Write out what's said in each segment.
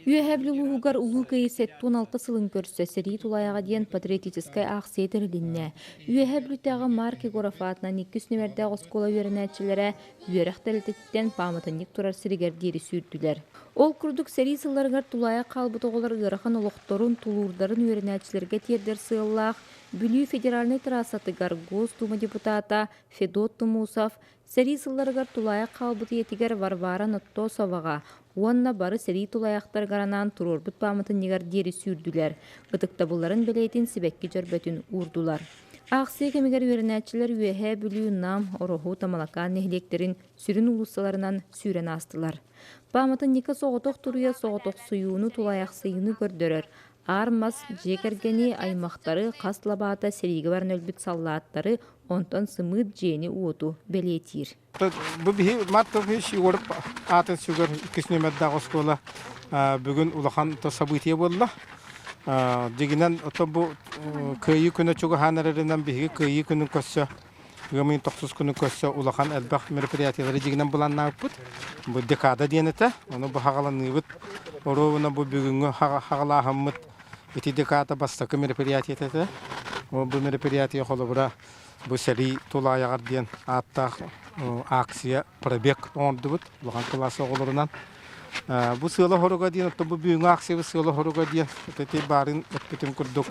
Үөһээ Бүлүү улууһугар Улуу Кыайыы 76 сылын көрсө сэрии тулаайаҕа диэн патриотическай аахсыйа тэрилиннэ. Үөһээ Бүлүүтээҕи Марк Егоров аатынан иккис нүөмэрдээх оскуола үөрэнээччилэрэ үөрэх тэрилтэтиттэн пааматынньык турар сиригэр диэри сүүрдүлэр. Ол курдук сэрии сылларыгар тулаайах хаалбыт оҕолор ыарахан олохторун, тулуурдарын үөрэнээччилэргэ тиэрдэр сыаллаах Бүлүү федеральнай трассатыгар Госдума депутата Федот Тумусов сэрии сылларыгар тулаайах хаалбыт ийэтигэр Варвара Ноттосоваҕа уонна бары сэрии тулаайахтарыгар анаан туруорбут пааматынньыгар диэри сүүрдүлэр, ытыктабылларын бэлиэтин сибэкки дьөрбөтүн уурдулар. Аахсыйа кэмигэр үөрэнээччилэр Үөһээ Бүлүү, Нам, Ороһу, Тамалакаан нэһилиэктэрин сүрүн уулуссаларынан сүүрэн аастылар. Пааматынньыкка соҕотох туруйа соҕотохсуйууну, тулаайахсыйыыны көрдөрөр, аар мас дьиэ кэргэни, аймахтары, хас лабаата сэриигэ баран өлбүт саллааттары, онтон сымыыт дьиэни-уоту бэлиэтиир. Бу биһи Март Егоров аатын сүгэр иккис нүөмэрдээх оскуола бүгүн улахан событие буолла. Дьигинэн ото бу Кыайыы күнэ чугаһаан эрэринэн биһиги Кыайыы күнүн көрсө ыам ыйын тохсус күнүн көрсө улахан элбэх мероприятиелары дьигинэн былааннаабыппыт. Бу декада диэн этэ. Ону бу хаҕаланыыбыт. Оруобуна бу бүгүҥҥү хаҕалааһыммыт ити декада бастакы мероприятиета этэ. Бу мероприятие холобура бу сэрии тулаайаҕар диэн ааттаах акция пробег оҥордубут улахан кылаас оҕолорунан. Бу сыала-соруга диэн, оттон бу бүгүҥҥү акциябыт сыала-соруга диэн ити баарын эппитим курдук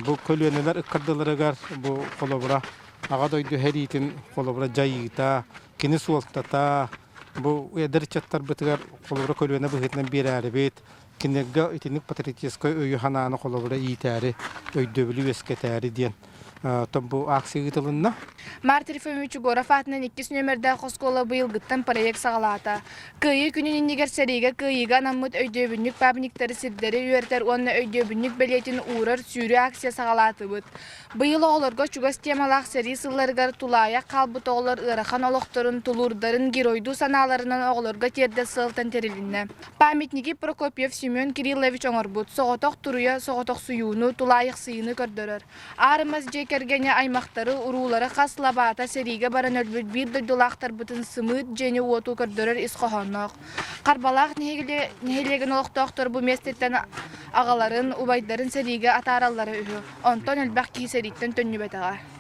бу көлүөнэлэр ыккардыларыгар бу холобура Аҕа дойду сэриитин холобура дьайыыта, кини суолтата бу эдэр ыччаттарбытыгар холобура көлүөнэ быһыытынан биэрээрибит, кинилэргэ итинник патриотическай өйү-санааны холобура иитээри, өйдөбүлү үөскэтээри диэн бу акция ыытылынна. Март Трифомович Егоров аатынан иккис нүөмэрдээх оскуола быйылгыттан проект саҕалаата. Кыайыы күнүн иннигэр сэриигэ кыайыыга анаммыт өйдөбүнньүк памятниктары сирдэри үөрэтэр уонна өйдөбүнньүк бэлиэтин уурар сүүрүү акция саҕалаатыбыт. Быйыл оҕолорго чугас темалаах сэрии сылларыгар тулаайах хаалбыт оҕолор ыарахан олохторун, тулуурдарын, геройдуу санааларынан оҕолорго тиэрдэр сыалтан тэрилиннэ. Памятники Прокопьев Семен Кириллович оҥорбут соҕотох туруйа соҕотохсуйууну, тулаайахсыйыыны көрдөрөр. Аарымас дьиэ кэргэни аймахтары, уруулары хас лабаата сэриигэ баран өлбүт биир дойдулаахтарбытын сымыыт дьиэни-уоту көрдөрөр ис хоһоонноох. Харбалаах нэһилиэгин олохтоохтор бу миэстэттэн аҕаларын, убайдарын сэриигэ атаараллара үһү. Онтон элбэх киһи сэрииттэн төннүбэтэҕэ.